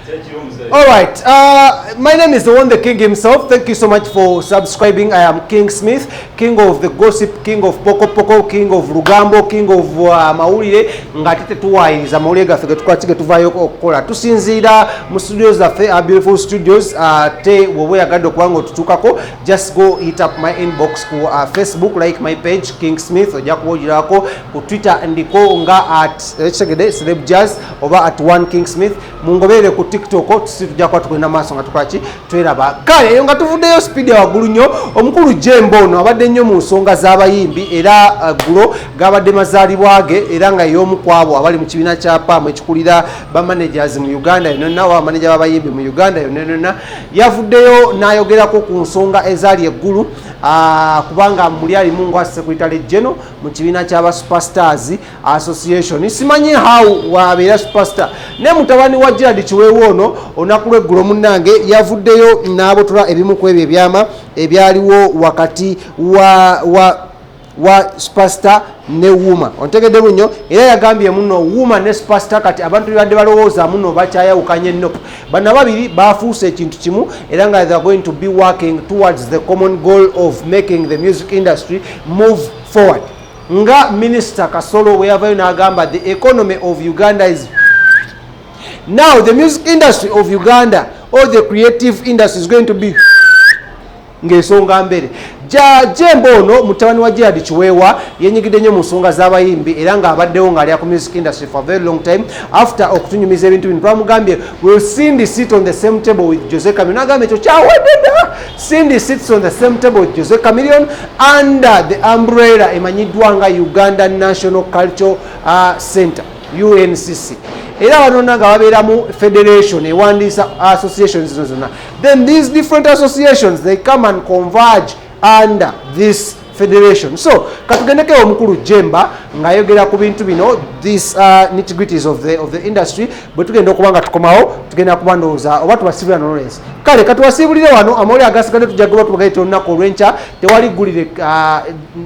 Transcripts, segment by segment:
All right. My name is the one, the king himself. Thank you so much for subscribing. I am King Smith, king of the gossip, king of poko poko, king of lugambo, king of mawulire. Nga tetuwayiriza mawulire gaffe getukola ki getuvaayo okukola. Tusinziira mu studios zaffe, our beautiful studios. Te bw'oba oyagadde okuba nga otutuukako, just go hit up my inbox ku Facebook, like my page King Smith, ojja kuba ogirabako. Ku Twitter ndiko nga at ekitegedde Celeb Jazz oba at one King Smith. Mungoberere ku TikTok, tusi tujja kuba tugenda maaso nga tukola ki, tweraba. Kale eyo nga tuvuddeyo speed ya waggulu nnyo. Omukulu Jemba ono abadde nnyo mu nsonga z'abayimbi, era ggulo gabadde mazaalibwa ge, era nga y'omu ku abo abali mu kibiina kya PAM ekikulira bamanagers mu Uganda yonna, oba bamaneja b'abayimbi mu Uganda yonna yonna. Yavuddeyo n'ayogerako ku nsonga ezaali eggulu, kubanga muli alimu nga secretary general mu kibiina ky'aba Superstars Association. Simanyi how wabeera superstar, ne mutabani wa Gerard Kiweewa ono olunaku lw'eggulo munnange yavuddeyo n'abotola ebimu ku ebyo ebyama ebyaliwo wakati wa Superstar ne Wuma. Ontegedde bunnyo? Era yagambye muno Wuma ne Superstar kati abantu bibadde balowooza muno bakyayawukanye. Nope, bano babiri bafuuse ekintu kimu, era nga they are going to be working towards the common goal of making the music industry move forward. Nga Minisita Kasolo bwe yavayo n'agamba, the economy of Uganda is now, the music industry of Uganda or the creative industry is going to be ng'ensonga mbere. Jemba ono mutabani wa Gerard Kiweewa yenyigidde nnyo mu nsonga z'abayimbi, era ng'abaddewo ng'alya ku music industry for a very long time. After okutunyumiza ebintu bino, twamugambye, "Will Cindy sit on the same table with Jose Chameleone?" Agambye ekyo kyawedde dda. Cindy sits on the same table with Jose Chameleone under the umbrella emanyiddwa nga Uganda National Culture Center, UNCC. Era banonna nga babeera mu federation ewandiisa associations zino zonna. Then these different associations, they come and converge under this federation. So katugendeko omukulu Jemba ng'ayogera ku bintu bino, this nitty-gritties of the industry. Bwe tugenda okuba nga tukomawo, tugenda kuba ndowooza oba tubasiibulira nolwens. Kale katuwasiibulire wano. Amawulire agasigadde tujja kuba tubagaita olunaku olw'enkya. Tewali ggulire,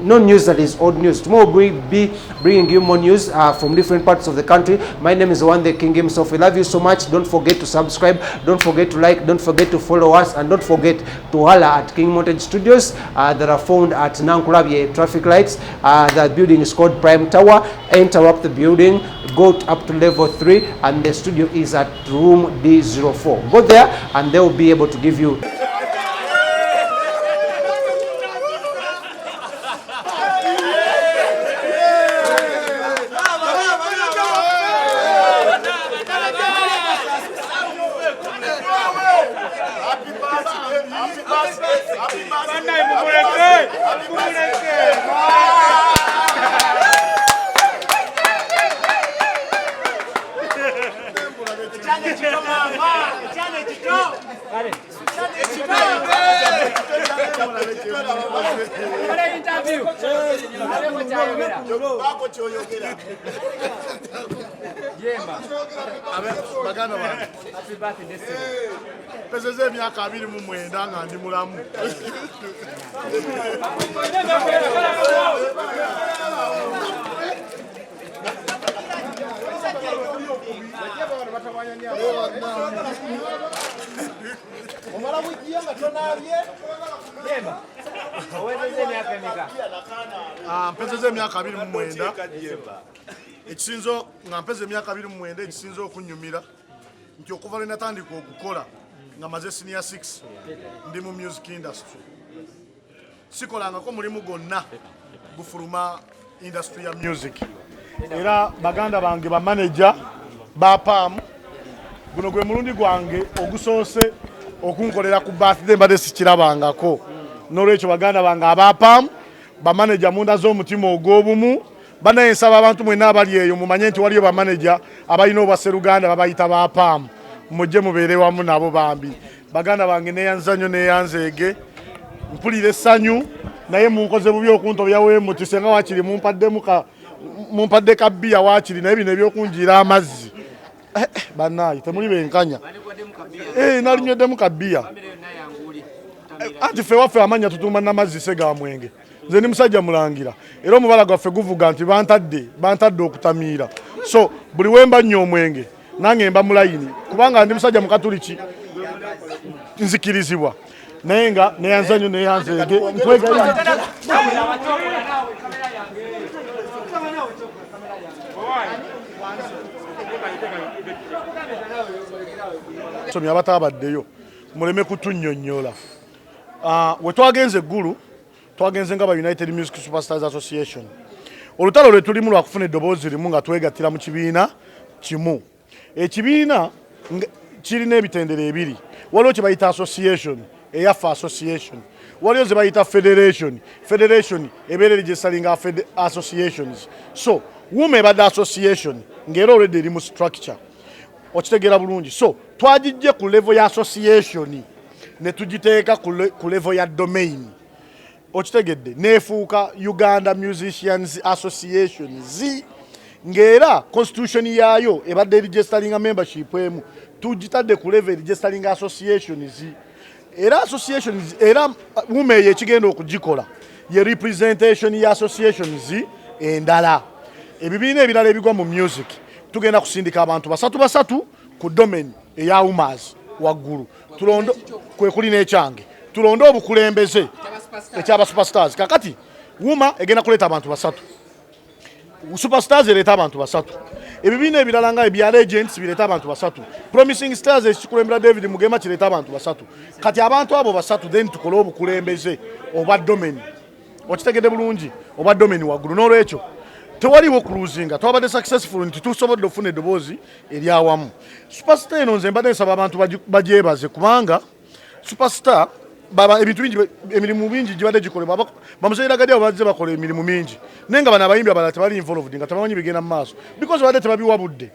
no news that is old news. Tomorrow we'll be bringing you more news from different parts of the country. My name is the one, the king himself. We love you so much. Don't forget to subscribe, don't forget to like, don't forget to follow us, and don't forget to holla at King Montage Studios that are found at Nankulabye traffic lights. The building is called Prime Tower. Enter up the building, go up to level 3, and the studio is at room D04. Go there and they will be able to give you Bannaye, mumuleke, mumuleke. Ekyana ekito maama, ekyana ekito. Kole interview. Aleko kyayogera. Baako kyoyogera. Jemba. Baganda bange. Happy birthday, sir. Mpezeza emyaka 29 nga ndi mulamu. Omala bugiya nga tonaabye. Jemba. Owezezza emyaka emeka? Ah, mpezeza emyaka 29. Ekisinza nga mpeza emyaka 29, ekisinza okunyumira nti okuva lwe natandika okukola nga maze senior 6, ndi mu music industry. Sikolangako mulimu gwonna gufuluma industry ya music. Era baganda bange bamaneja ba PAM, guno gwe mulundi gwange ogusoose okunkolera ku birthday, mbadde sikirabangako. N'olwekyo baganda bange aba PAM, bamaneja, munda z'omutima ogw'obumu. Banaye nsaba abantu mwenna abali eyo mumanye nti waliyo bamaneja abalina obwaseruganda, babayita ba PAM. Mujje mubeere wamu nabo bambi. Baganda bange, neyanza nnyo, neyanzeege, mpulira essanyu, naye munkoze bubi okuntobya wemuti. Senga wakiri mumpadde ka bbiya wakiri, naye bino ebyokunjiira amazzi, bannaaye temuli benkanya. Nalinyweddemu ka bbiya. Anti ffe waffe amannya tutuuma namazzi se ga mwenge. Nze ndi musajja mulangira, era omubala gwaffe guvuga nti bantadde okutamiira. So buli wemba nnywa omwenge Nange mba mulayini kubanga ndi musajja mukatuliki, nzikirizibwa, naye nga neyanza nnyo, neyanzeege, nkwegayiridde. Somi abatabaddeyo muleme kutunnyonnyola. We twagenze eggulu, twagenze nga ba United Music Superstars Association. Olutalo lwe tulimu lwakufuna eddoboozi limu nga twegattira mu kibiina kimu. Ekibiina kirina ebitendera ebiri. Waliwo kye bayita association, eyaffe association, waliwo ze bayita federation. Federation ebeera eregistaringa associations. So UMA ebadde association ng'era already eri mu structure, okitegeera bulungi. So twagijje ku level ya association ne tugiteeka ku level ya domain, okitegedde, neefuuka Uganda Musicians Association z ng'era constitution yaayo ebadde registeringa membership emu, tugitadde ku level registering associations. Era associations, era UMA eyo ekigenda okugikola ye representation ya associations endala, ebibiina ebirala ebigwa mu music. Tugenda kusindika abantu basatu basatu ku domain eya UMAS waggulu, tulondo kwe kuli n'ekyange, tulonde obukulembeze ekyaba superstars. Kakati UMA egenda kuleeta abantu basatu, Superstars ereeta abantu basatu, ebibiina ebirala nga ebya Legends bireeta abantu basatu, Promising Stars ekikulembera David Mugema kireeta abantu basatu. Kati abantu abo basatu, then tukole obukulembeze obwa domain, okitegedde bulungi, obwa domain waggulu. N'olwekyo tewaliwo kuluzinga, twabadde successful nti tusobodde okufuna eddoboozi eryawamu. Superstar eno nze mbadde nsaba abantu bagyebaze kubanga superstar baba ebintu bingi, emirimu mingi gibadde gikolebwa. Bamuzeyi Gadi abo bazze bakola emirimu mingi, naye nga bano abayimbi abalala tebali involved, nga tebamanyi bigenda mu maaso because babadde tebabiwa budde.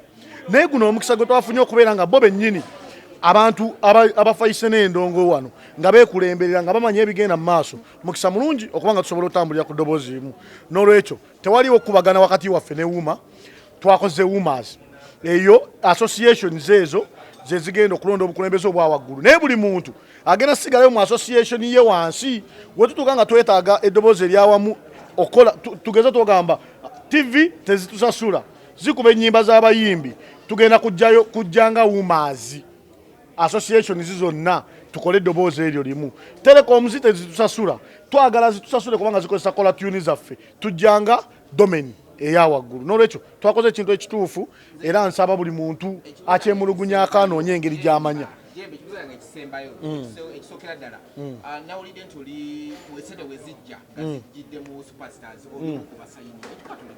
Naye guno omukisa gwe twafunye okubeera nga bo bennyini abantu abafayise n'endongo wano nga beekulemberera, nga bamanya ebigenda mu maaso, mukisa mulungi okuba nga tusobola otambulira ku ddoboozi limu. N'olwekyo tewaliwo okubagana wakati waffe ne UMA. Twakoze UMAS eyo, associations ezo ze zigenda okulonda obukulembeze obwa waggulu, naye buli muntu agenda sigalayo mu association ye wansi. Wetutuuka nga twetaaga eddoboozi eryawamu okukola, tugeze tugamba TV tezitusasula, zikuba ennyimba z'abayimbi, tugenda kujjayo kujjanga UMAS associations zonna tukole eddoboozi eryo limu. Telecoms tezitusasula, twagala zitusasule kubanga zikozesa caller tune zaffe, tujjanga domain eya waggulu. N'olwekyo twakoze ekintu ekituufu, era nsaba buli muntu akyemulugunyako anoonye engeri gy'amanya. Jembe, ekibuzo yange ekisembayo, ekisookera ddala, nawulidde nti oli esente we zijja nga zijjidde mu Superstars, oli kubasayininga ekika, tuli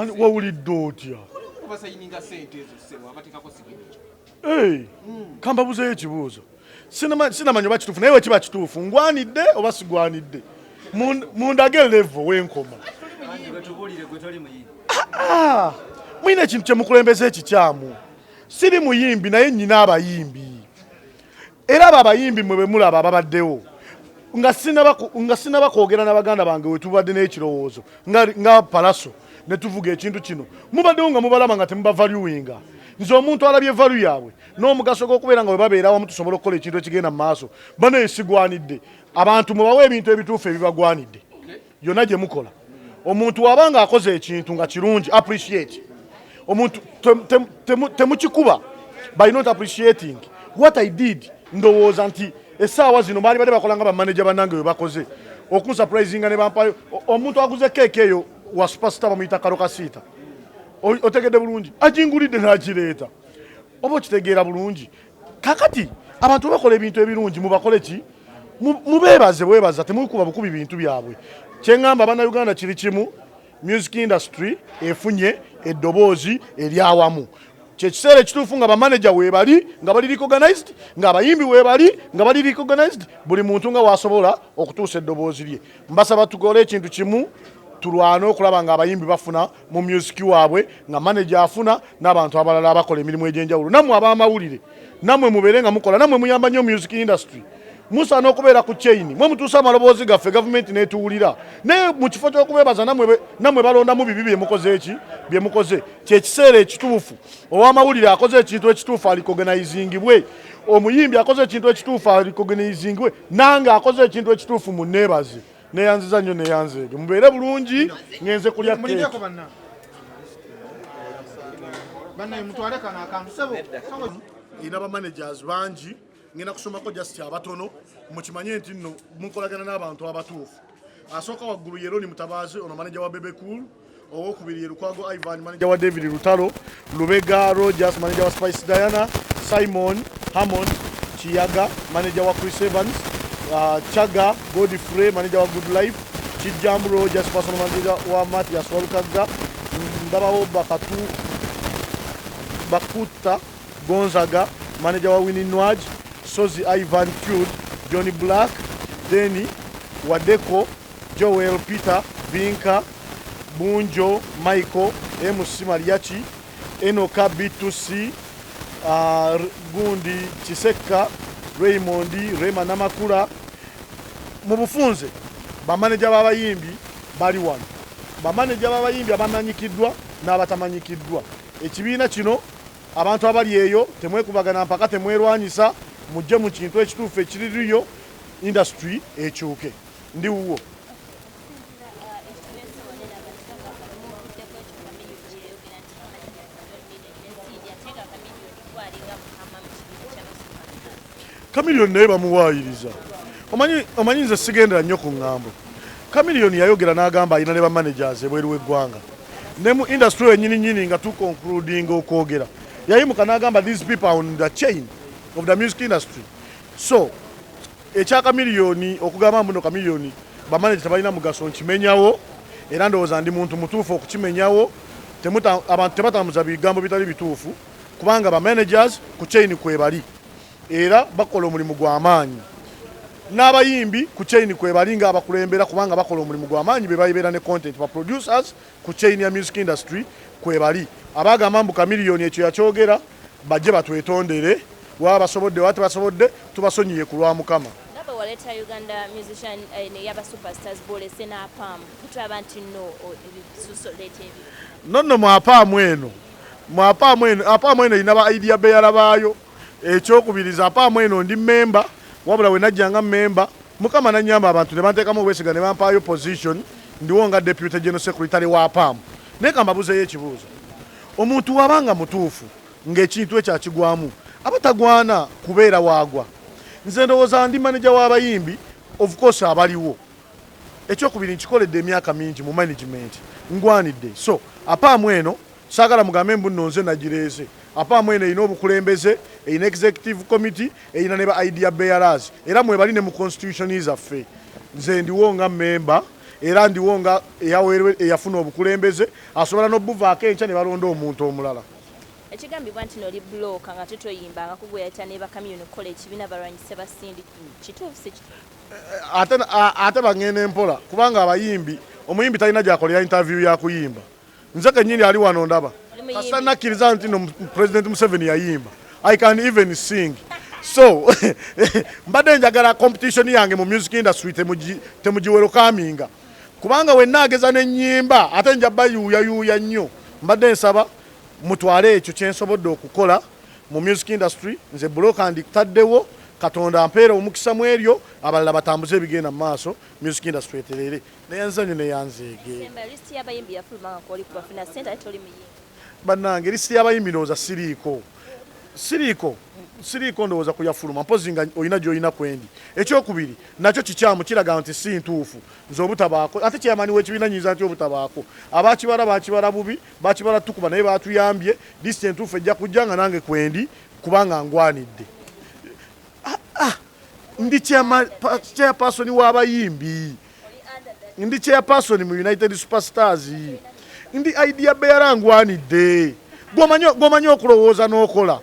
muyimbi. Wawulidde otya? Kubasayininga sente ezo, ssebo, abateekako signature. Hey, kambabuzeyo ekibuuzo. Sinamanya oba kituufu, naye wekiba kituufu ngwanidde oba sigwanidde? Mundage level wenkoma. Tubuulire, gwe toli muyimbi. Ah, mulina ekintu kyemukulembeza ekikyamu. Siri muyimbi, naye nyina abayimbi, era abo abayimbi mwe bemulaba ababaddewo nga sinaba kwogera n'abaganda bange, we tubadde n'ekirowoozo nga Palaso ne tuvuga ekintu kino, mubaddewo nga mubalaba nga temubavaluinga. Nze omuntu alabye value yaabwe n'omugaso gw'okubeera nga bwe babeera awamu tusobola okukola ekintu ekigenda mu maaso. Bano esigwanidde abantu mubawe ebintu ebituufu ebibagwanidde yonna gye mukola. Omuntu waba nga akoze ekintu nga kirungi, appreciate omuntu, temukikuba by not appreciating what I did. Ndowooza nti essaawa zino baali badde bakola nga bamaneja bannange bwe bakoze okunsurprisinga ne bampayo omuntu aguze keeke eyo wa Superstar, bamuyita Kalo Kasiita. Otegedde bulungi, agingulidde n'agireeta, oba okitegeera bulungi. Kakati abantu bakola ebintu ebirungi, mubakole ki? Mubeebaze bwebaza, temukuba bukubi bintu byabwe. Kyeŋŋamba Bannayuganda kiri kimu: music industry efunye eddoboozi eryawamu. Kyekiseera ekituufu nga bamaneja weebali nga bali recognized, ng'abayimbi weebali nga bali recognized, buli muntu nga wasobola okutuusa eddoboozi lye. Mbasaba tukole ekintu kimu, tulwane okulaba nga abayimbi bafuna mu music waabwe, nga manager afuna, n'abantu abalala abakola emirimu egy'enjawulo. Nammwe ab'amawulire, nammwe mubeere nga mukola, nammwe muyamba nnyo music industry, musaana okubeera ku chain, mwe mutuusa amaloboozi gaffe gavumenti n'etuwulira. Naye mu kifo ky'okubeebaza, nammwe balondamu bibi byemukoze. Eki byemukoze kyekiseera ekituufu. Ow'amawulire akoze ekintu ekituufu arecognizingibwe, omuyimbi akoze ekintu ekituufu arecognizingibwe, nange akoze ekintu ekituufu munneebaze. Neyanziza nnyo, neyanzeege, mubeere bulungi, ngenze kulya Mulindeko keeki. Banna. Bannaye mutwale kano akantu sebo. Erina ba managers bangi, ngenda kusomako just abatono mukimanye nti nno mukolagana n'abantu abatuufu. Asooka waggulu ye Ronnie Mutabazi, ono manager wa Bebe Cool. Owokubiri ye Lukwago Ivan, manager wa David Lutalo. Lubega Rogers, manager wa Spice Diana. Simon Hammond Kiyaga, manager wa Chris Evans. Chaga Godfrey, manager wa Good Life. Kijjambu Rogers, personal manager wa Mathias Walukagga. Ndabawo Bakatu Bakuta Gonzaga, manager wa Winnie Nwaj. Sozi Ivan Tude, Johnny Black, then Wadeko Joel Peter Vinka, Bunjo Michael, MC Mariachi, Enoka B2C, Gundi Chiseka Raymond, Rema Namakula. Mu bufunze bamaneja b'abayimbi bali wano, bamaneja b'abayimbi abamanyikiddwa n'abatamanyikiddwa. Ekibiina kino abantu abali eyo temwekubagana mpaka, temwerwanyisa, mujje mu kintu ekituufu ekiririyo, industry ekyuke. Ndi wuwo. Chameleone naye bamuwaayiriza. Omanyi nze sigendera nnyo ku ŋŋambo. Chameleone yayogera n'agamba alina ne ba managers ebweru w'eggwanga. Ne mu industry yennyini nnyini nga tuconcluding okwogera, yayimuka n'agamba these people are on the chain of the music industry. So ekya Chameleone okugamba mbuno Chameleone bamanager tebalina mugaso, nkimenyawo, era ndowooza ndi muntu mutuufu okukimenyawo. Abantu tebatambuza bigambo bitali bituufu, kubanga ba managers ku chain kwebali era bakola omulimu gw'amaanyi, n'abayimbi ku chain kwebali nga abakulembera, kubanga bakola omulimu gw'amaanyi, be babeera ne content. Ba producers ku chain ya music industry kwebali. Abagamba mbu Chameleone ekyo yakyogera, bajje batwetondere, waba basobodde, waba tebasobodde, tubasonyiye ku lwa Mukama. Nga bwe waleeta Uganda Musician neyaba Superstars, bwolese n'APAM, tutulaba nti no ebisuso leeta ebyo. Nonno mu APAM eno, mu APAM eno, APAM eno erina ba idea bearer baayo. Ekyokubiriza, APAM eno ndi memba, wabula we najjanga memba, Mukama nanyamba, abantu ne banteekamu obwesiga ne bampaayo position, ndiwo nga deputy general secretary wa APAM. Naye kambabuzeeyo ekibuuzo: omuntu wabanga mutuufu ng'ekintu ekyo akigwamu, aba tagwana kubeera waagwa? Nze ndowooza ndi manager w'abayimbi, of course abaliwo. Ekyokubiri, nkikoledde emyaka mingi mu management, ngwanidde. So APAM eno saagala mugambe mbu nno nze nagireese. APAM eno erina obukulembeze, erina executive committee, erina ne ba idea bearers, era mwebali ne mu constitution zaffe. Nze ndiwo nga memba, era ndiwo nga eyafuna obukulembeze, asobola n'obuvaako enkya ne balonda omuntu omulala. Ekigambibwa nti noli bloka nga totoyimbanga kugweyata ne bakamiyoni okukola ekibiina balwanyise ba Cindy, kituufu si kituufu? Ate bagenda empola, kubanga abayimbi, omuyimbi talina gyakolera interview ya kuyimba. Nze kennyini ali wano ndaba Oli muyimbi. Kasita nakkiriza nti no President Museveni yayimba, I can even sing. So mbadde njagala competition yange mu music industry temugiwelcominga, kubanga wenna ageza n'ennyimba ate nja bayuuyayuuya nnyo. Mbadde nsaba mutwale ekyo kyensobodde okukola mu music industry. Nze buloka nditaddewo, Katonda ampeera omukisa mu eryo, abalala batambuze ebigenda mu maaso, music industry eterere. Neyanzanyo, neyanzeege. Semba lisiti y'abayimbi yafuluma nga kwoli kubafuna ssente, ate toli muyimbi. Bannange, lisiti y'abayimbi ndowooza siriiko, siriiko, siriiko. Ndowooza kuyafuluma mpozi nga olina gy'olina kwendi. Ekyokubiri nakyo kikyamu, kiraga nti si ntuufu nze obutabaako. Ate chairman w'ekibiina nyinza nti obutabaako? Abakibala bakibala bubi, bakibala tukuba, naye batuyambye. Lisiti entuufu ejja kujja nga nange kwendi, kubanga ngwanidde. Ndi chairperson w'abayimbi, ndi chairperson mu United Superstars, ndi idea bearer, ngwanidde. Gwomanyi okulowooza n'okola.